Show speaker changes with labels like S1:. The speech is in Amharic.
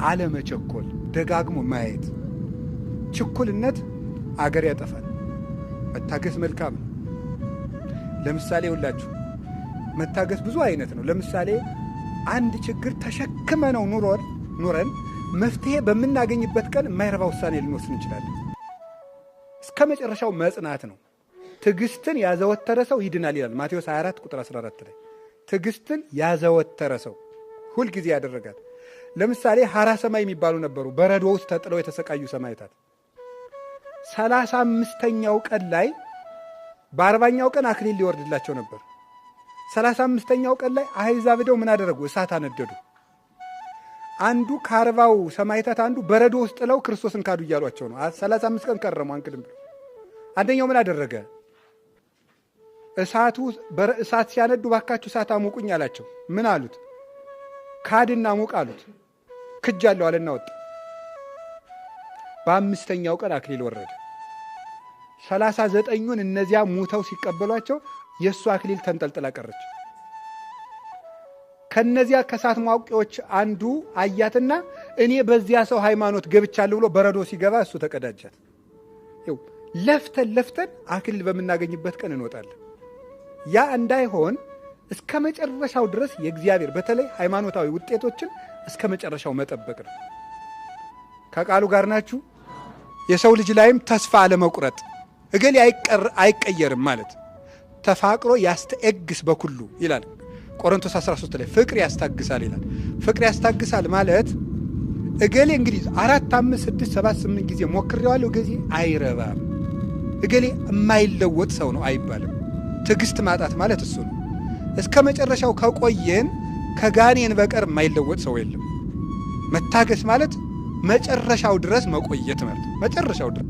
S1: አለመቸኮል፣ ደጋግሞ ማየት። ችኩልነት አገር ያጠፋል። መታገስ መልካም ነው። ለምሳሌ ሁላችሁ መታገስ ብዙ አይነት ነው። ለምሳሌ አንድ ችግር ተሸክመ ነው ኑረን መፍትሄ በምናገኝበት ቀን የማይረባ ውሳኔ ልንወስን እንችላለን። እስከ መጨረሻው መጽናት ነው። ትዕግስትን ያዘወተረ ሰው ይድናል ይላል ማቴዎስ 24 ቁጥር 14 ላይ። ትዕግስትን ያዘወተረ ሰው ሁልጊዜ ያደረጋል። ለምሳሌ ሐራ ሰማይ የሚባሉ ነበሩ፣ በረዶ ውስጥ ተጥለው የተሰቃዩ ሰማዕታት። 35ኛው ቀን ላይ በ40ኛው ቀን አክሊል ሊወርድላቸው ነበር። 35ኛው ቀን ላይ አሕዛብ ሄደው ምን አደረጉ? እሳት አነደዱ። አንዱ ከ40ው ሰማዕታት አንዱ በረዶ ውስጥ ጥለው ክርስቶስን ካዱ እያሏቸው ነው። 35 ቀን ከረሙ አንክድም ብለው። አንደኛው ምን አደረገ? እሳት ሲያነዱ ባካችሁ እሳት አሙቁኝ አላቸው። ምን አሉት? ካድና ሙቅ አሉት። ክጃለሁ አለና ወጣ። በአምስተኛው ቀን አክሊል ወረደ። 39ኙን እነዚያ ሙተው ሲቀበሏቸው የእሱ አክሊል ተንጠልጥላ ቀረች። ከነዚያ ከእሳት ማውቂዎች አንዱ አያትና እኔ በዚያ ሰው ሃይማኖት ገብቻለሁ ብሎ በረዶ ሲገባ እሱ ተቀዳጃት። ይኸው ለፍተን ለፍተን አክሊል በምናገኝበት ቀን እንወጣለን። ያ እንዳይሆን እስከ መጨረሻው ድረስ የእግዚአብሔር በተለይ ሃይማኖታዊ ውጤቶችን እስከ መጨረሻው መጠበቅ ነው። ከቃሉ ጋር ናችሁ። የሰው ልጅ ላይም ተስፋ አለመቁረጥ፣ እገሌ አይቀየርም ማለት ተፋቅሮ ያስተኤግስ በኩሉ ይላል ቆሮንቶስ 13 ላይ ፍቅር ያስታግሳል ይላል። ፍቅር ያስታግሳል ማለት እገሌ እንግዲህ 4፣ 5፣ 6፣ 7፣ 8 ጊዜ ሞክሬዋለሁ፣ እገሌ አይረባም፣ እገሌ የማይለወጥ ሰው ነው አይባልም። ትዕግስት ማጣት ማለት እሱ ነው። እስከ መጨረሻው ከቆየን ከጋኔን በቀር የማይለወጥ ሰው የለም። መታገስ ማለት መጨረሻው ድረስ መቆየት ማለት መጨረሻው ድረስ።